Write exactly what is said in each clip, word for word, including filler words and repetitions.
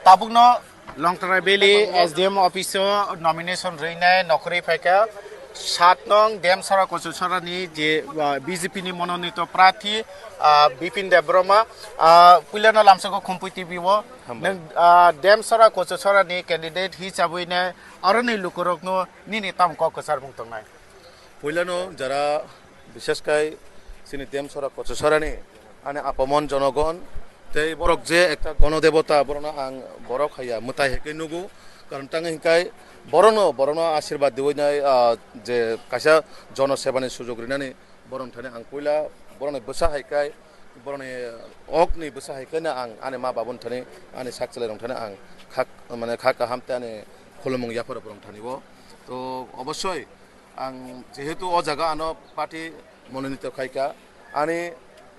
Tabukno Longtrai Valley S D M office o nomination rwinai nokhorwi phaikha sat nong Demsora Kochusora ni je, ah, B J P ni mononito prarthi, ah, Bipin Debbarma, ah, puilano lamsoko Khumpui T V o. Hambai. Nwng, ah, Demsora Kochusora ni candidate hisabwi ne aroni lukurokno nini tamo kok kwchar mung tongnai? Puilano jara bishesh kai chini Demsora Kochusora ni ani apamon jonogon tei borok je ekta gonodebota, borokno ang borok haiya mwtai hai khe nugo, karon tang hinkai borokno, borokno asirwad diwi nai, ah, je kaisa jono sebani sujog rinani borokni thani ang puila borokni bwsa hai kai, borokni okni bwsa hai kai no ang ani ma babuni thani, ani sak chwlairokni thani ang khak, mane kha kaham tei ani khulumung yapharo borokni thani o. To obossoi ang jehetu o jaga ano party mononito khaikha, ani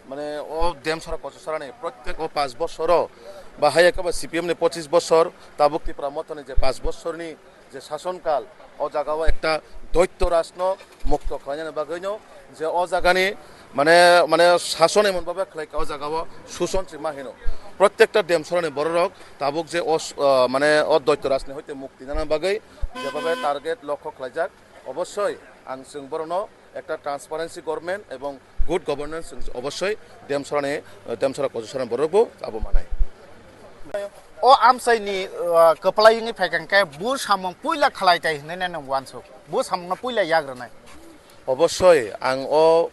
mane o Demsora Kochusora ni prottek o panch bosoro ba hai ekaba C P M ni pochis bosor, tabuk Tipra Mothani je panch bosorni je sason kal, o jaga o ekta doitto rajno mukto khlainani bagwino je o jagani mane, mane sason emon babe khlaikha o jaga o suson chima hino. Prottekta Demsora ni bororok tabuk je o s-, ah, mane o doitto rajni hoite mukti nana bagwi jebabe target lokho khlaijak, obossoi ang chwng borokno ekta transparency government ebong good governance chwng obossoi Demsora ni, Demsora Kochusora ni borokbo abo manai. O amchaini, uh, kwplai wngwi phaikha hwnkhe bo samung puila khlai tai hinwi nai nwng uansuk. Bo samungno puila yak rwnai. Obossoi ang o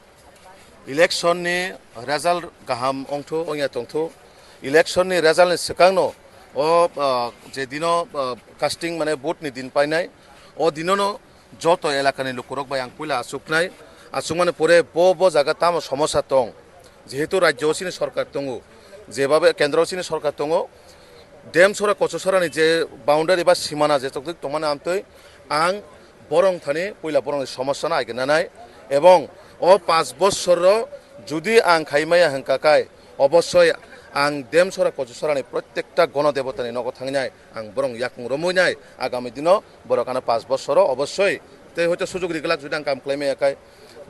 election ni result kaham ongthu, ongya tongthu. Election ni result ni swkangno o, uh, je dino, uh, casting mane vote ni din painai, o dinono joto elakani lukurok bai ang puila achuknai. Achukmani pore bo, bo jaga tamo somosa tong, jehetu rajyo sini sorkar tongo, jebabe kendro sini sorkar tongo, Demsora Kochusora ni je boundary ba simana je tokdik tongmani amtwi ang borong thani puila borong ni somosa no aigena nai, ebong o panch bosor ro judi ang khaimaya hwnkha kai, obossoi ang Demsora Kochusora ni prottekta gono debota ni nogo thangnai. Ang borok yakung romwi nai, agami dino borok ano panch bosoro obossoi tei hoito sujug ri glak judi ang kam khlai maya kai,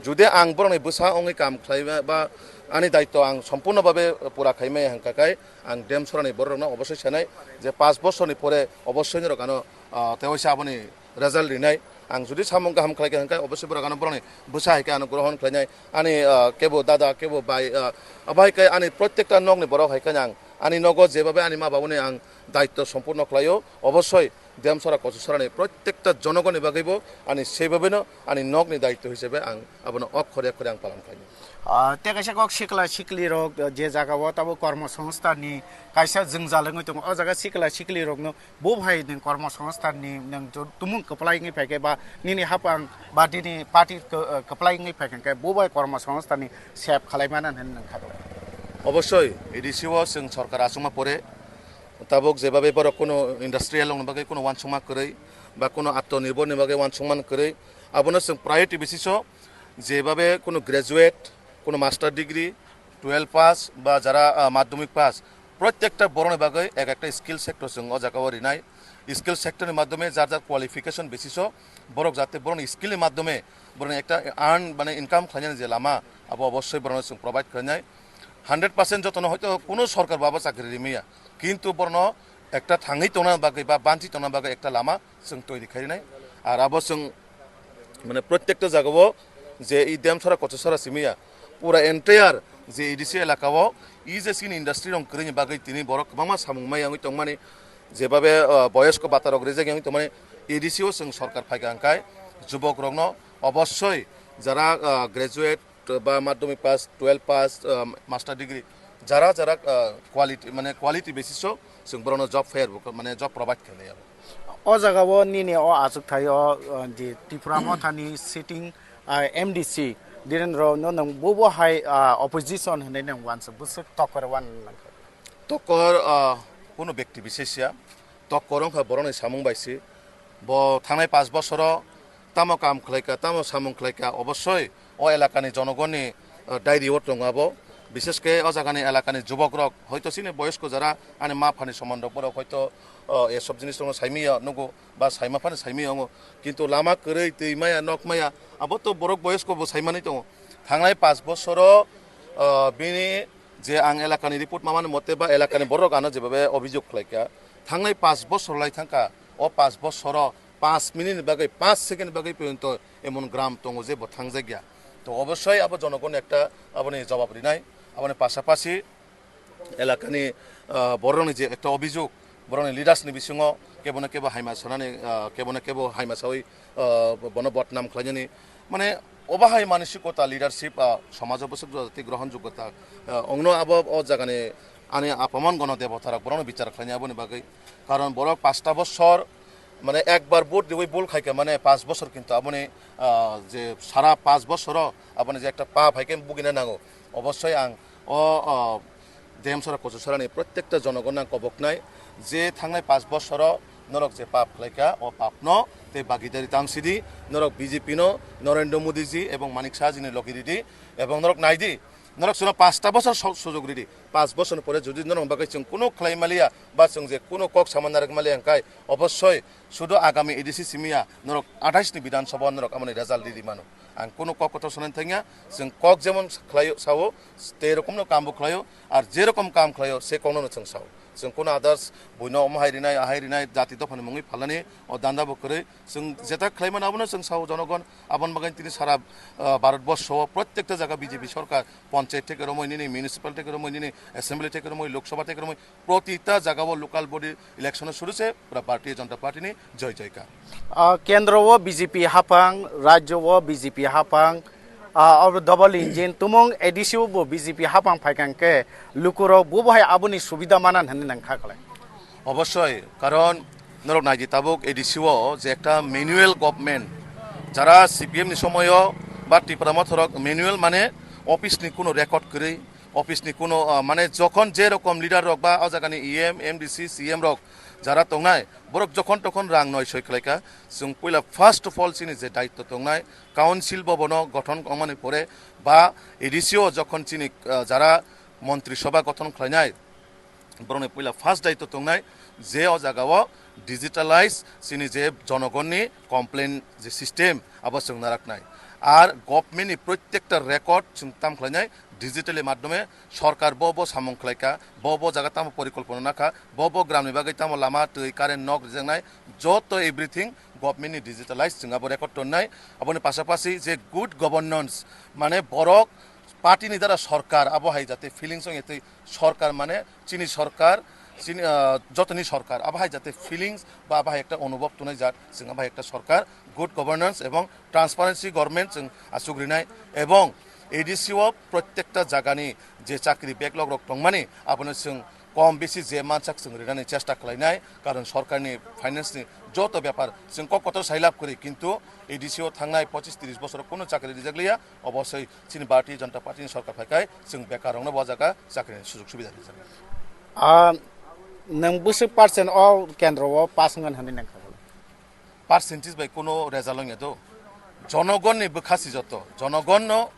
judi ang borokni bwsa wngwi kam khlai ba ani daitto ang sompurno babe pura khai maya hwnkha kai, ang Demsorani borokno obossoi sanai je panch bosorni pore obossoi norok ano, ah, tei waisa aboni result rinai. Ang judi samung kaham khlai kha hwnkhe obossoi borok ano borokni bwsa hai khe ano grohon khlainai. Ani, ah, kebo dada, kebo bai, ah, abo hai khe ani prottekta nokni borok hai khe ang ani nogo jebabe ani ma babuni ang daitto sompurno khlaio, obossoi Demsora Kochusora ni prottekta jonogoni bagwi bo ani sebabeno ani nokni daitto hisabe ang abono okhore okhore ang palan khlainai. Ah, tei kaisa kok sikla sikli rok, ah, je jaga o tabo kormo songsthan ni kaisa jwngjal wngwi tongo, o jaga sikla sikli rokno bo bai nwng kormo songsthan ni nwng tu-, tumung kwplai wngwi phaikhe ba nini hapang ba nini party kw-, ah, kwplai wngwi phaikhe bo bai kormo songsthan ni sep khalai mano hinwi nwng kha. Obossoi A D C o chwng sorkar achukma pore, tabuk jebabe borok kuno industrial rokni bagwi kuno uansukma kwrwi ba kuno atmanirbhor ni bagwi uansukma kwrwi, abono chwng priority basis o jebabe kuno graduate, kuno master degree, twelve pass ba jara, ah, madhyamik pass, prottekta borokni bagwi ek ekta skill sector chwng o jaga o rinai. Skill sector ni madhyome jar jar qualification basis o borok jate borokni skill ni madhyome borokni ekta earn mane income khlainani je lama abo obossoi borokno chwng provide khlainai. Hundred percent jotono hoito kuno sorkar bo abo chakri rimaya, kintu borokno ekta thangwi tongna bagwi ba banchi tongna bagwi ekta lama chwng toiri khainai. Ar abo chwng mane prottekta jagao je i Demsora Kochusora simiya pura entire je A D C elakao i je chini industry rok kwrwini bagwi tini borok kwbangma samung mai wngwi tongmani, jebabe, ah, boyosko bata rok rijak wngwi tongmani. A D C o chwng sorkar phaikha hwnkhe jubok rokno obossoi jara, ah, graduate ba madhyamik pass, twelve pass, ah, master degree, jara jara, ah, quality, mane quality basis o chwng borokno job fair bo, mane job provide khainai. O jaga o nini o achuk thai o, ah, je Tipra Mothani sitting, ah, M D C Dhirendra no nwng bo bo hai, ah, opposition hinwi nwng uansuk bwswk tokor wan nangkha. Tokor, ah, kuno bekti bises ya, tokor wngkha borokni samung bai se. Bo thangnai panch bosoro tamo kam khlaikha, tamo samung khlaikha, obossoi o elakani jonogonni, ah, diary o tongo abo. Bises khe o jagani elakani jubokrok, hoito chini boyosko jara ani ma phani soman rok borok hoito, ah, esob jinis rokno saimanya nugo ba saima phano saimanya wngo. Kintu lama kwrwi, twi maya, nok maya, abo to borok boyosko bo saimani tongo. Thangnai panch bosoro, ah, bini je ang elakani report mamani mote ba elakani borok ano jebabe obhijog khlaikha, Thangnai paanch bosor lai thangkha, o paanch bosoro paanch minute ni bagwi, paanch second ni bagwi porjonto emon gram tongo je bo thangjak ya. To obossoi abo jonogon ekta aboni jawab rinai, aboni pasapasi elakani, ah, borokni je ekta obijog, borokni leaders ni bisingo kebo na kebo haima sanani, ah, kebo na kebo haima sawi, ah, bono bodnam khlainani, mane obo hai manosikota leadership, ah, somajo bwswk jati grohonjogota, ah, ongno abo o jagani ani apaman gono debotarok borokno bichar khlainai aboni bagwi. Karon borok pasta bosor, mane ekbar vote riwi bul khaikha, mane paanch bosor kintu aboni, ah, je sara paanch bosoro aboni je ekta pap haikhe bugina nango. Obossoi ang o, o, Demsora Kochusorani protekta jonogonna ang koboknai je thangnai paanch bosoro norok je pap khlaikha, o papno tei bagidari tamsidi, norok B J P no, Narendra Modi ji ebong Manik Saha jini logi ridi, ebong norok naidi, norok chwngno pasta bosor so-, sujog ridi, paanch bosor pore jodi norok bagwi chwng kuno khlai maliya ba chwng je kuno kok sama narwk maliya hwnkhe obossoi sudo agami A D C simiya norok athais ni Bidhan Sabha norok amoni result ridi mano. Ang kunu kok kotor sanani thangya, chwng kok jemon khlaio sao, tei rokomno kambo khlaio, ar je rokom kam khlaio, se kokno chwng sao. Chwng kunu others buino omo hai rinai, ahai rinai, jati dophani mungwi phalani, o danda bo kwrwi, chwng jeta khlaimani abono chwng sao jonogon, aboni bagwi tini sara, ah, Bharat borsho o protekta jaga B J P sorkar, panchayat theke romwi nini, municipal theke romwi nini, assembly theke romwi, Lok Sabha theke romwi, protita jaga o local body election o suru se pura Bharatiya Janata Party ni joy joy ka. Ah, kendro o B J P hapang, rajyo o B J P hapang, ah, abo double engine, tumung A D C o bo B J P hapang phaikang khe lukurok bo bo hai aboni subida manan hwnwi nang kha khlai. Obossoi, karon norok naidi tabuk A D C o je ekta manual government, jara C P M ni somoyo ba Tipra Mothorok manual mane office ni kuno record kwrwi, office ni kuno, ah, mane jokhon je rokom leader rok ba o jagani E M, M D C, C M rok jara tongnai, borok jokhon tokhon rang noi soi khlaikha, chwng puila first of all chini je daitto tongnai, council bobono gothon wngmani pore ba A D C o jokhon chini, ah, jara montri sabha gothon khlainai, borokni puila first daitto tongnai je o jagao digitalize chini je jonogonni complain je system abo chwng naraknai. Ar government ni protekta record chwng tam khlainai digitally madhyome sorkar bo bo samung khlaikha, bo bo jaga tamo porikolpona nakha, bo bo gram ni bagwi tamo lama, twi, current, nok rijaknai, joto everything government ni digitalize chwng abo record tonnai. Aboni pasapasi je good governance, mane borok party ni dara sorkar abo hai jate feelings ong etwi sorkar mane chini sorkar, chini, ah, jotoni sorkar, abo hai jate feelings ba abo hai ekta onubhob tunai jat, chwng abo hai ekta sorkar, good governance ebong transparency government chwng achuk rinai, ebong A D C o protekta jagani je chakri backlog rok tongmani, abono chwng kom bisi je mansak chwng rinani chesta khlainai, karon sorkarni finance ni joto bepar chwng kok kotor sailab kwrwi, kintu A D C o thangnai pochis tris bosor kuno chakri rijak liya, obosoi chini Bharatiya Janata Party ni sorkar phai khai chwng bekarrokno bo jaga chakrini sujog subida rijak. Ah, nwng bwswk percent o kendro o pass wngani hwnwi nang kha? Percentage bai kuno result wngya do. Jonogonni bwkha si joto. Jonogonno,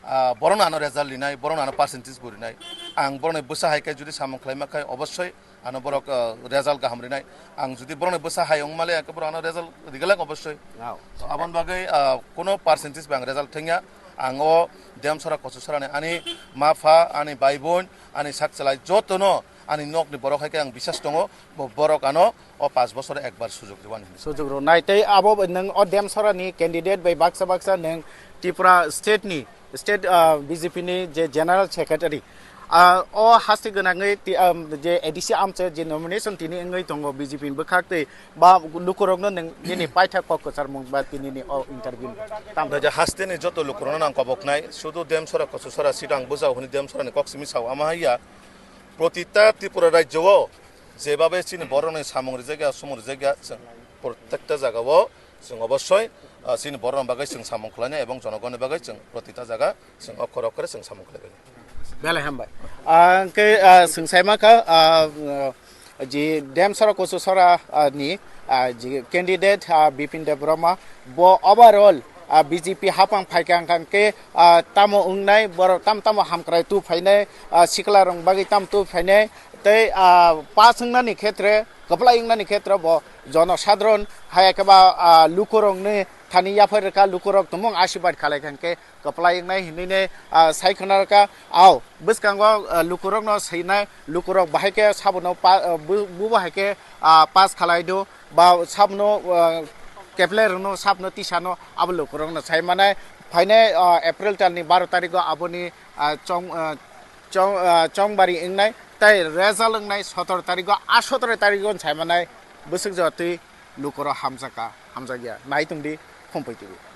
ah, borokno ano result rinai, borokno ano percentage bo rinai. Ang borokni bwsa hai khe jodi samung khlaima khai obossoi ano borok, ah, result kaham rinai. Ang jodi borokni bwsa hai wngmale, ang khe borok ano result rigalak obossoi. Wow. To aboni bagwi, ah, kuno percentage bai ang result thengya. Ang o Demsora Kochusorani ani ma pha, ani bai bon, ani sak chalai jotono ani nokni borok hai khe ang bisas tongo, bo borok ano o paanch bosor ekbar sujog rwani hinwi. Sujog rwnai tei abo nwng o Demsorani candidate bai baksa baksa nwng Tripura state ni state, ah, B J P ni je general secretary, ah, o haste gwnangwi ti-, ah, je A D C amchair je nomination tini wngwi tongo B J P ni bwkhak tei ba lukurokno nwng nini paithak kok kwcharmung ba tinini o interview tam. Da je haste ni joto lukurokno nang koboknai, sudu Demsora Kochusora seat ang bujao hwnwi Demsorani kok simi sao ama haiya. Protita Tripura rajyo o jebabe chini borokni samung rijak ya, sumung rijak ya, chwng protekta jaga o chwng obossoi, ah, chini borokni bagwi chwng samung khlainai ebong jonogonni bagwi chwng protita jaga chwng okhor okhore chwng samung khlaibai. Belai hambai. Ah, hwnkhe, ah, chwng saima kha, ah, ji Demsora Kochusora, ah, ni, ah, ji candidate, ah, Bipin Debbarma, bo overall, ah, B J P hapang phaikha hwnkhe, ah, tamo wngnai, borok tam tamo hamkrai tu phainai, ah, sikla rok bagwi tam tu phainai, tei, ah, pass wngnani khetre, kwplai wngnani khetre bo jono sadharon hai khe ba, ah, lukurokni thani yaphai rwkha, lukurok tumung asibad khalai kha hwnkhe kwplai wngnai hinwi ne, ah, sai khwna rwkha. Au bwskango, ah, lukurokno swinai, lukurok bahai khe sabono pa-, ah, bu-, bubo hai khe, ah, pass khalai do, ba sabono, ah, keplai rwno sabono tisano abo lukurokno sai manai. Phainai, ah, April talni baro tarigo aboni, ah, chong, ah, chong, ah, chongbari wngnai, tei result wngnai sotoro tarigo, a sotoro tarigo sai manai. Bwswk jotwi lukurok hamjakha, hamjakya. Nai tongdi Khumpui T V.